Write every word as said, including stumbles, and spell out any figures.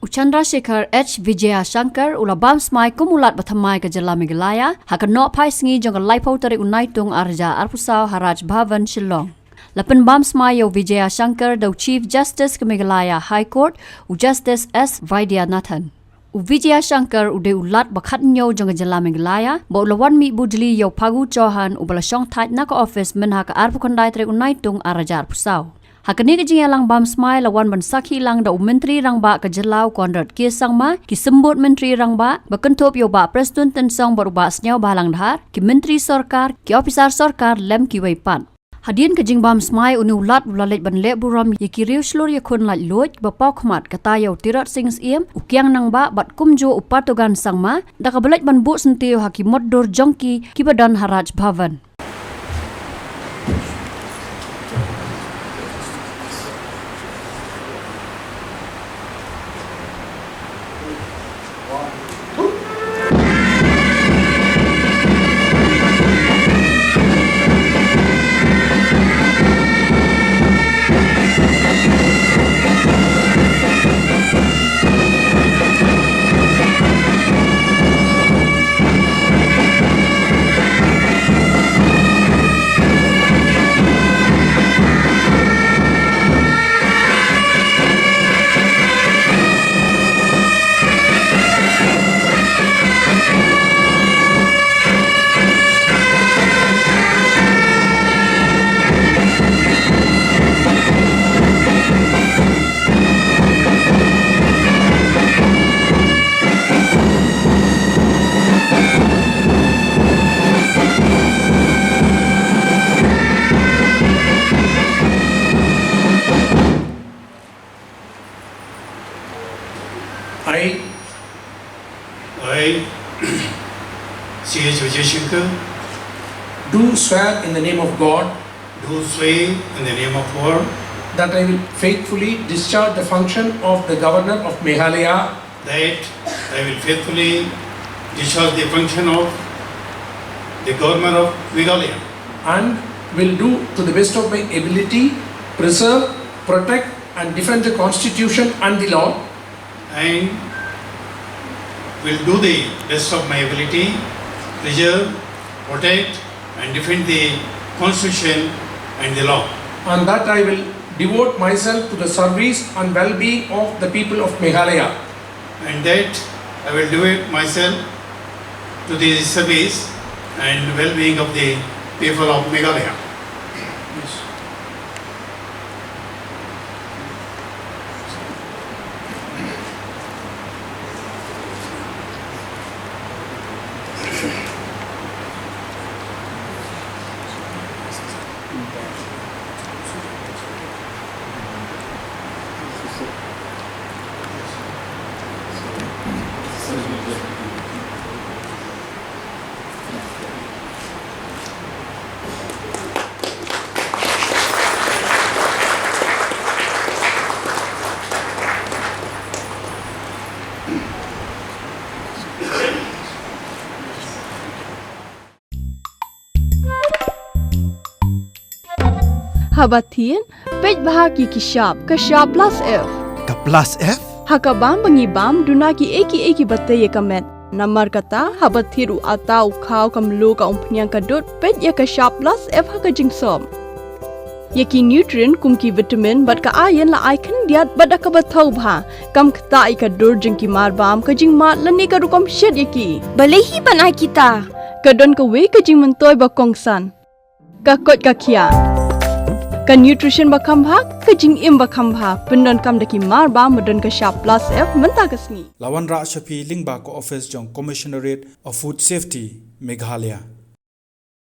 Chandrasekhar H Vijayashankar u la bam smai kum u Lat bathymmai ka jylla Meghalaya ha ka nohphaisngi jong ka laiphew tarik u Naitung arhajar arphew saw ha Raj Bhavan Shillong. La pynbam smai ïa u Vijayashankar da u Chief Justice ka Meghalaya High Court, u Justice S Vaidyanathan. U Vijayashankar u dei u Lat ba khathynñiew jong ka jylla Meghalaya ba u la wan mih budli ïa u Phagu Chauhan uba la shongthait na ka office mynha ka arphew khyndai tarik u Naitung arhajar arphew saw. Ha kane ka jingïalang bam smai la wan ban sakhi lang da u Myntri Rangbah ka jylla u Conrad K Sangma, ki symbud Myntri Rangbah, ba kynthup ïa u Bah Prestone Tynsong bad u Bah Sniawbhalang Dhar, ki Myntri Sorkar, ki ophisar sorkar lem kiwei pat. Hadien ka jingbam smai une u Lat u la leit ban leh burom ïa ki riewshlur ïakhun laitluid ba paw khmat kata ïa u Tirot Sing Syiem, u Kiang Nangbah bad kumjuh u Patogan Sangma, da kaba leit ban buh syntiew ha ki mutdur jong ki kiba don ha Raj Bhavan. I, I, C H Vijayashankar, do swear in the name of God, do swear in the name of God, that I will faithfully discharge the function of the Governor of Meghalaya, that I will faithfully discharge the function of the Governor of Meghalaya, and will do to the best of my ability preserve, protect, and defend the Constitution and the law, and will do the best of my ability, preserve, protect, and defend the Constitution and the law, and that I will devote myself to the service and well-being of the people of Meghalaya, and that I will devote myself to the service and well-being of the people of Meghalaya. Haba thied, peit bha ki ki shap, ka shap plus F. Ka plus F? Ha ka bam ba ngi bam, duna ki ei ki ei kiba tei ïa ka met. Namar kata, haba thied u atta u khaw ka mluh ka umphniang ka dud, peit ïa ka shap plus F ha ka jingsop. Ïa ki nutrient kum ki vitamin bad ka iron la ai khyndiat bad da kaba thaw bha. Kam ktah ïa ka dur jong ki marbam, ka jingmad lane ka rukom shet ïa ki. Balei hi ban ai kita? Ka don kawei ka jingmyntoi ba kongsan. Ka koit ka khiah. Ka nutrition ba kham bha, ka jingim ba kham bha. Pyndonkam da ki marbam ba don ka shap plus F mynta ka sngi. La wanrah sha phi lyngba ka office jong Commissionerate of Food Safety, Meghalaya.